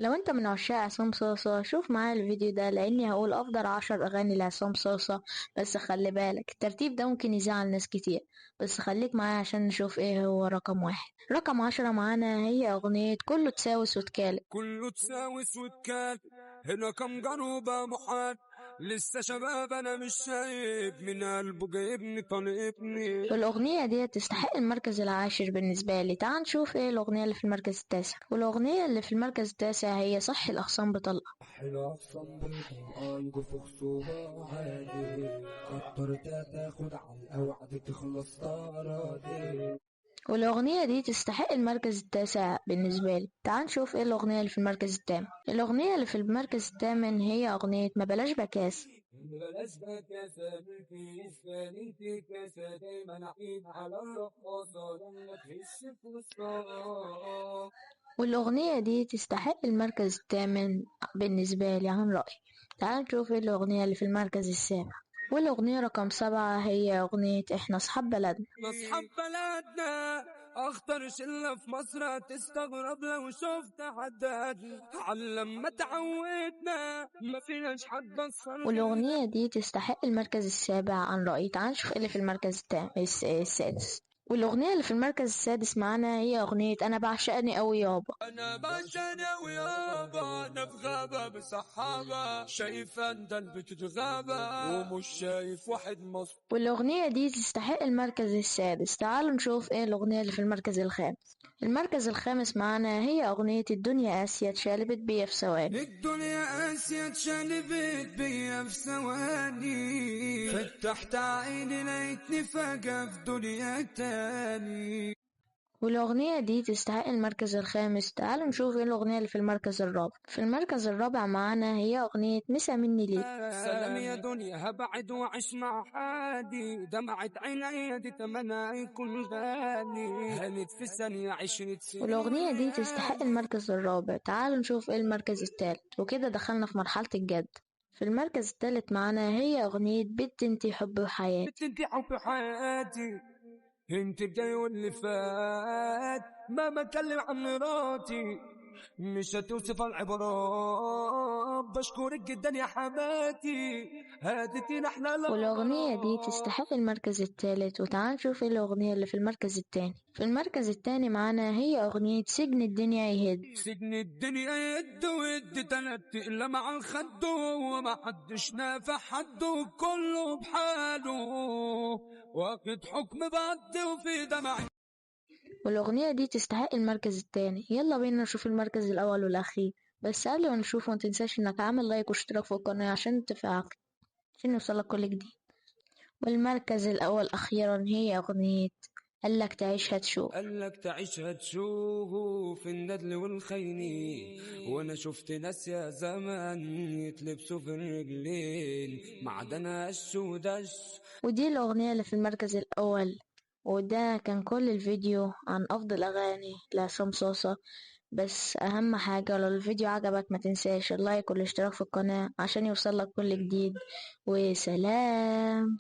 لو انت من عشاق عصام صاصا شوف معايا الفيديو ده، لاني هقول افضل 10 اغاني لعصام صاصا. بس خلي بالك الترتيب ده ممكن يزعل ناس كتير، بس خليك معايا عشان نشوف ايه هو رقم 1. رقم 10 معانا هي اغنية كله تساوس وتكالب. كله تساوس وتكالب، هنا كم جنوبة محال، لسه شباب انا مش شايب، من قلبه جايبني طالبني. والاغنية دي تستحق المركز 10 بالنسبة لي. تعال نشوف ايه الاغنية اللي في المركز 9. والاغنية اللي في المركز 9 هي صح الاخصام بطلقة. صح الاخصام بطلقة يجوا خصومة عادي، كتر تاخد على الاوعد تخلص طرادي. والأغنية دي تستحق المركز 9 بالنسبة لي. تعال نشوف ايه الأغنية اللي في المركز 8. الأغنية اللي في المركز 8 هي أغنية ما بلاش بكاس. ما بلاش بكاسة بالكيس انت كاسة دايما عين على الرقاصة لما تهش في وسطها. والأغنية دي تستحق المركز 8 بالنسبة لي عن رأيي. تعال نشوف ايه الأغنية اللي في المركز 7. والأغنية رقم 7 هي أغنية إحنا أصحاب بلدنا. أصحاب بلدنا أخطر شلة في مصر، هتستغرب لو شفت حد علم ما تعودنا، ما فيناش حد أصلا. والأغنية دي تستحق المركز 7 عن رأيي. تعال نشوف اللي في المركز 6. والأغنية اللي في المركز 6 معانا هي أغنية أنا بعشقني أوي يابا. أنا بعشقني أوي يابا، أنا في غابة بسحابة، شايف أندل بتتغابى ومش شايف واحد مصر. والأغنية دي تستحق المركز 6. تعالوا نشوف إيه الأغنية اللي في المركز 5. المركز 5 معانا هي أغنية الدنيا قاسية اتشقلبت بيا في ثواني. الدنيا قاسية اتشقلبت بيا في ثواني، فتحت عيني لقيتني فجأة في دنيا تاني. والأغنية دي تستحق المركز 5. تعالوا نشوف ايه الأغنية اللي في المركز 4. في المركز 4 معانا هي أغنية مسا مني ليك. سلام يا دنيا هبعد وأعيش مع حالي، دمعة عينيا دي تمنى يكون غالي، هانت في ثانية 20 سنين. والأغنية دي تستحق المركز 4. تعالوا نشوف ايه المركز 3. وكده دخلنا في مرحلة الجد. في المركز 3 معانا هي أغنية بنت انتي حب وحياتي. بنت انتي حب وحياتي، انت الجاي واللي فات، ما بتكلم عن مراتي مش هتوصف العبارات، بشكرك جدا يا حماتي هادتينا احنا. والاغنيه دي تستحق المركز 3. وتعال نشوف الاغنيه اللي في المركز 2. في المركز 2 معانا هي اغنيه سجن الدنيا يهد. سجن الدنيا يهد ويد تلات الا مع الخد، وما حدش نافع حد وكله بحاله، واخد حكم بعد وفي دمعي. والأغنية دي تستحق المركز 2. يلا بينا نشوف المركز الأول والأخير. بس قبل ما نشوفه متنساش إنك عامل لايك واشتراك في القناة عشان تفعل عشان يوصلك كل جديد. والمركز الأول أخيرا هي أغنية قالك تعيش هتشوف. قالك تعيش هتشوف الندل والخينين، وانا شفت ناس يا زمان يتلبسوا في الرجلين معدن قش ودش. ودي الأغنية اللي في المركز الأول. وده كان كل الفيديو عن أفضل أغاني لعصام صاصا. بس أهم حاجة لو الفيديو عجبك ما تنساش اللايك والاشتراك في القناة عشان يوصلك كل جديد. وسلام.